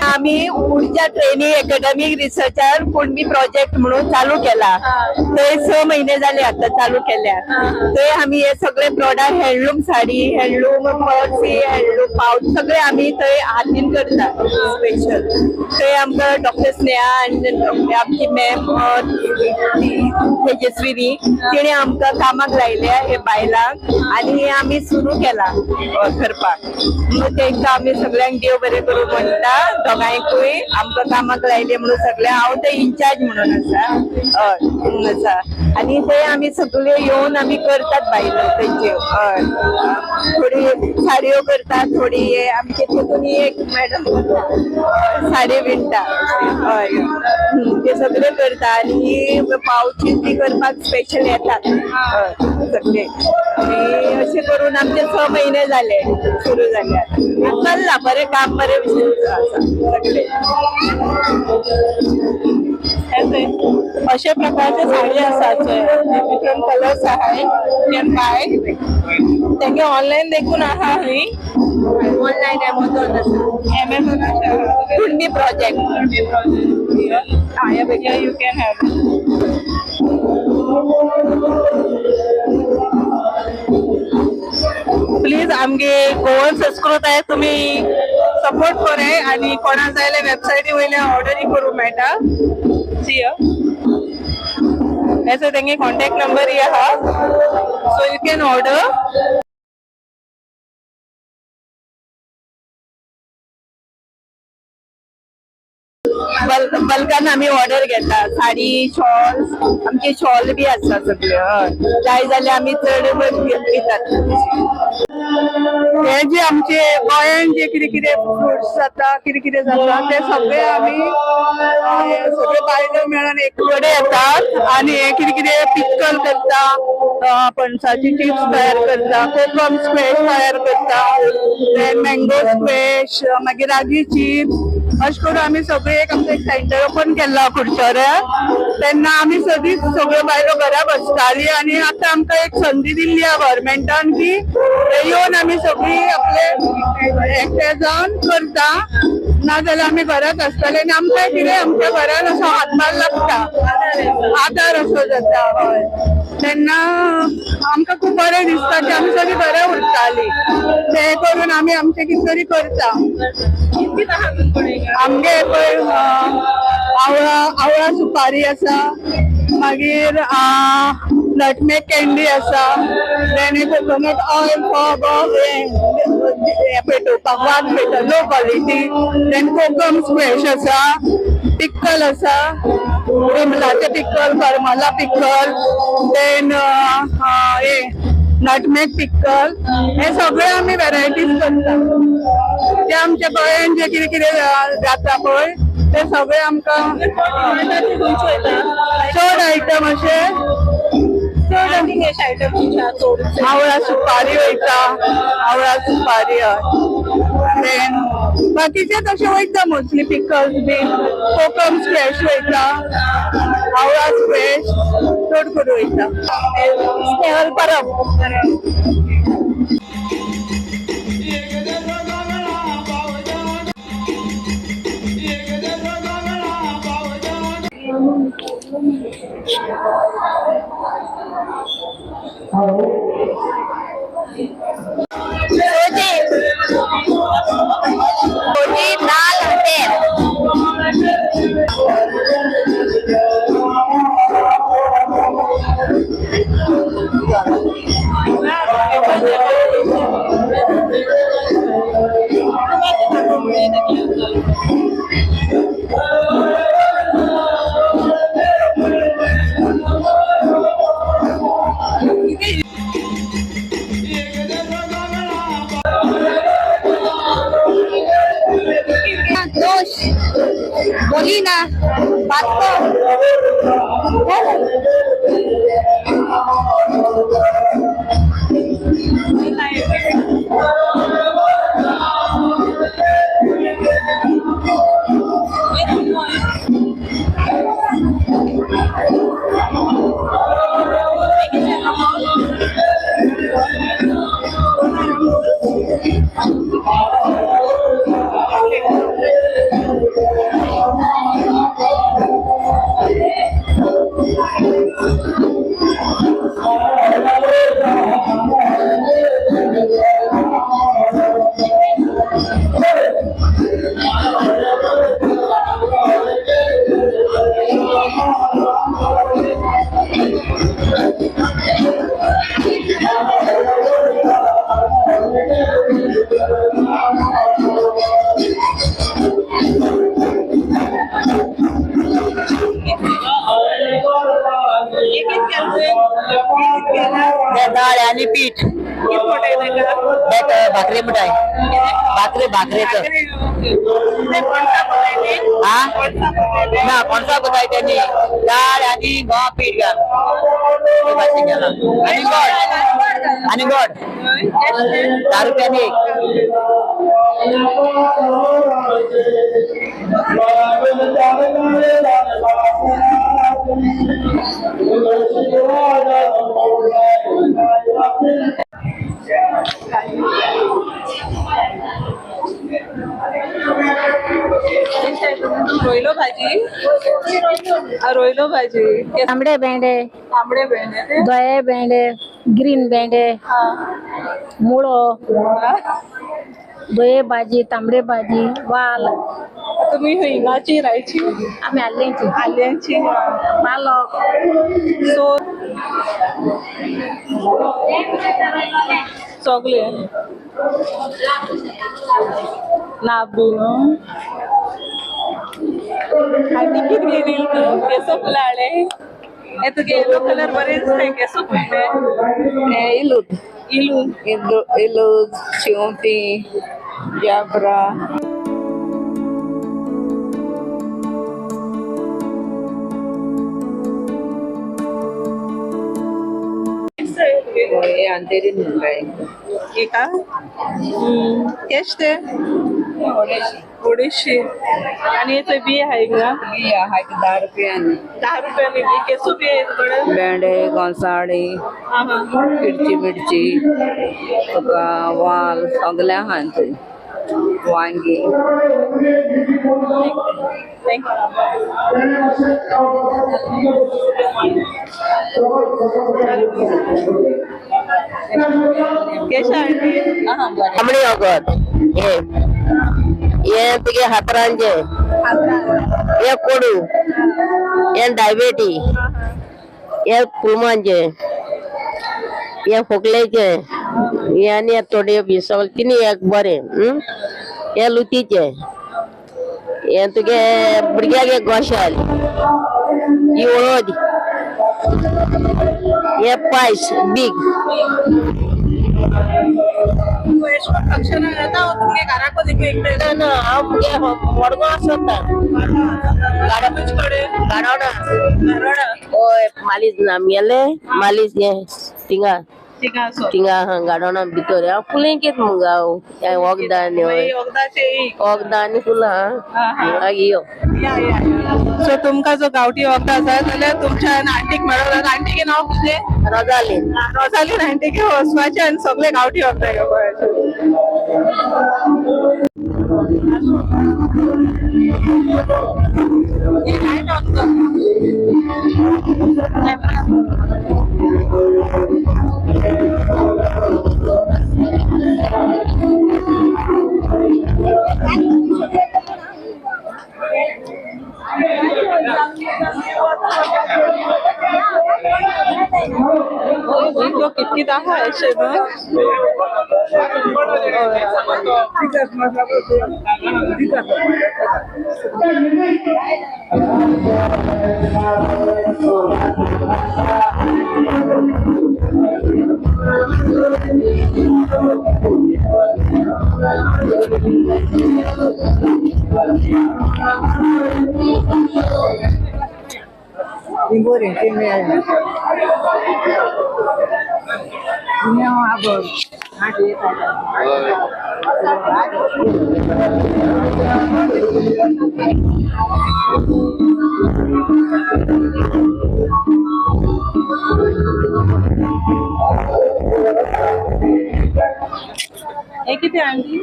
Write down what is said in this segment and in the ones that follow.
आम्ही ऊर्जा training academic researcher Kunbi project म्हणून चालू केला. ते 6 महिने झाले आता चालू केल्या. ते आम्ही हे सगळे product, handloom sari, handloom purse, handloom pouch सगळे आम्ही थंय हातीन करता स्पेशल. ते आमकां डॉक्टर स्नेहा आनी आमची मॅम तेजस्विनी, तिणे आमकां कामाक लायल्या हे बायलांक आनी हे आमी सुरू केला करपाक. मग तेंकां आमी सगळ्यांक देव बरें करूं म्हणटा, दोगांयकूय, आमकां कामाक लायले म्हणून. सगळे हांव ते इन्चार्ज म्हणून आसा. हय, आसा आनी ते आमी सगळे येवन आमी करतात बायलो तेंच्यो. हय, थोडी साडयो करतात, थोडी हे आमचे तितून एक मॅडम करता, साडी विणटा. हय, ते सगळे करता आनी पावची ती करपाक स्पेशल येतात. हय, सगळे. आनी अशें करून आमचे 6 महिने झाले सुरू जाले. आता चल्ला बरें काम, बरें भशेन आसा सगळे. अशा प्रकारचे साडी आसात, डिफरंट कलर्स आहाय, can buy. तेंगे ऑनलायन देखून आहा ही. ऑनलायन एमेझॉन आसा. एमेझॉनाचे आहा. Kunbi project. Yeah, you can have. Please आमगे गोवन संस्कृताय तुमी सपोर्ट कराय आनी कोणा जाय जाल्यार वेबसायटी वयल्यान ऑर्डरी करूंक मेळटा. सी, हेचो तेंगे कॉन्टॅक्ट नंबरय आहा, सो you can order. बल्कान आमी ऑर्डर घेता, साडी, शॉल. आमचे शॉल बी आसा सगळे. हय, जाय जाल्यार आमी चड दितात. हे जे आमचे गोंयान जे कितें कितें फ्रुट्स जाता, कितें कितें जाता, ते सगळे आमी सगळे बायलो मेळून एक कडेन येतात आनी हे कितें कितें पिक्कल करता, पणसाची चिप्स तयार करता, कोकम स्क्वेश तयार करता, मँगो स्क्वेश, मागीर रागी चिप्स. अशें करून आमी सगळे एक आमचो एक सेंटर ओपन केल्लो खुर्चोऱ्याक. तेन्ना आमी सदींच सगळ्यो बायलो घरा बसताली आनी आतां आमकां एक संदी दिल्ली आहा गव्हर्मेंटान की ते येवन आमी सगळीं आपले एकठांय जावन करता. नाजाल्यार आमी घरात आसताले आनी आमकां कितें आमच्या घरान असो हातभार लागता, आदार असो जाता. हय, तेन्ना आमकां खूब बरें दिसता की आमी सगळीं घरा उरताली. ते करून आमी आमचें कितें तरी करता. आमगे पळय, आवळा आवळा सुपारी आसा, मागीर नटमेग कॅन्डी आसा, देन कोकोनट ऑयल फॉर हें पेटोवपाक, वात पेटो, लो क्वॉलिटी, then kokum squash आसा, पिक्कल आसा, बिमलाचें पिक्कल, करमला पिक्कल, देन हे नटमेग पिक्कल. हे सगळे आमी वेरायटीज करता. ते आमच्या गोंयान जे कितें कितें जाता पळय, ते सगळे आमकां चड आयटम अशे चड. आवळा सुपारी वयता, आवळा सुपारी. हय, देन बाकीचे तशे वयता, मोस्टली पिकल्स बीन, कोकम स्क्वेश वयता, आवळा स्क्वेश चड करून वयता. स्नेहल परब. सोजी, सोजी दाल हॉटेल. दोष बोली ना, बात को. डाळ आणि पीठ भाकरी मिठाई भाकरी भाकरीच हा ना कोणता बताय त्यांनी डाळ आणि गव्हा पीठ घाल आणि गोड आणि गोड 10 रुपयाने एक. रोयलो भाजी रोयलो भाजी तांबडे भेंडे, तांबडे भेंडे, धवे भेंडे, ग्रीन भेंडे, मुळो, धवे भाजी, तांबडे भाजी, वाल. तुम्ही हिंगाची रायची? आमी आल्यांची. आल्यांची. पालक. सो सगळे लाबू आनी कित घेयली तूं? केसो फुलां हाडले हे तुगे येलो कलर बरें दिसता. केसो फुलले इलूज इलू इलूज शेंवती जाबरा. अंधेरी एका केश ते ओडेशी. आणि थंय बी आहे का? बी आहा 10 रुपयांनी. 10 रुपयांनी बी. केसो बी आहे तुकडे? भेंडे, घोसाळी, मिरची मिरची तुका वाल सगळे आहा थंय, वांगी. तांबडी वखद हे हे तुगे हातरांचे, हे कोडू, हे डायबेटी, हे पुलमांचे, हे खोकलेचे, हे आनी हे तोडयो बी सगळे तिनी एक बरें. हे लुतीचे, हे तुगे भुरग्याक एक गोशाल, ही हळद, हे पायस बीग. ना हांव मुगे मडगांव आसता, गाडोणा. हय, मालीज आमगेले मालीज हे थिंगा थिंगा गाडोणा भितर. हांव फुलां घेत मुगो हांव वखदां आनी वखदां आनी फुलां मागीर यो. सो तुमकां जो गांवठी वखदां आसा जाल्यार तुमच्या आंटीक मेळों. आंटीगे नांव कितें? रोजालीन. रोजालीन आंटीगे वचपाचें आनी सगळे गांवठी वखदां घेवपाचें. कितकी आहा अशें न्हू? हे कितें आंटी?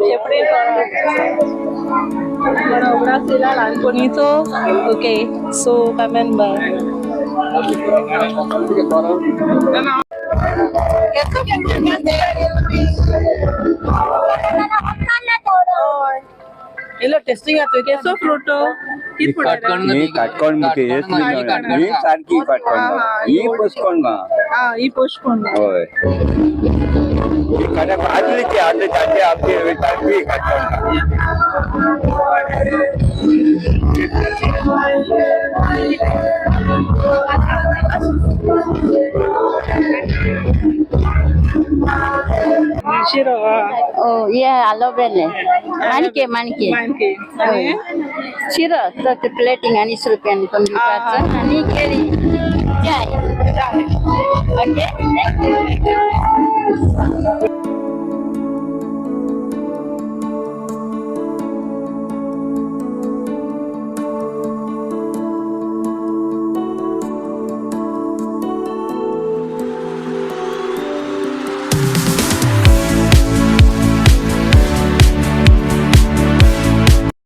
शेपडे उगडास येयला ल्हानपणीचो. Okay, so come and buy. इलो टेस्टिंग जाता केसो फ्रूट कित फुडें ही काटकोण मुठी ही सारकी काटकोण ही पसकोण हा ही पोषकोण हय आदली ती आदली ताची आमची सारकी काटकोण. शिरो ओ ये आलो बेले माणके माणके. मानके. होय. शिरो तर ते प्लेटिंग आणि 20 रुपयांनी कमी दिवपाचो आणि केळी चाय. Okay, thank you.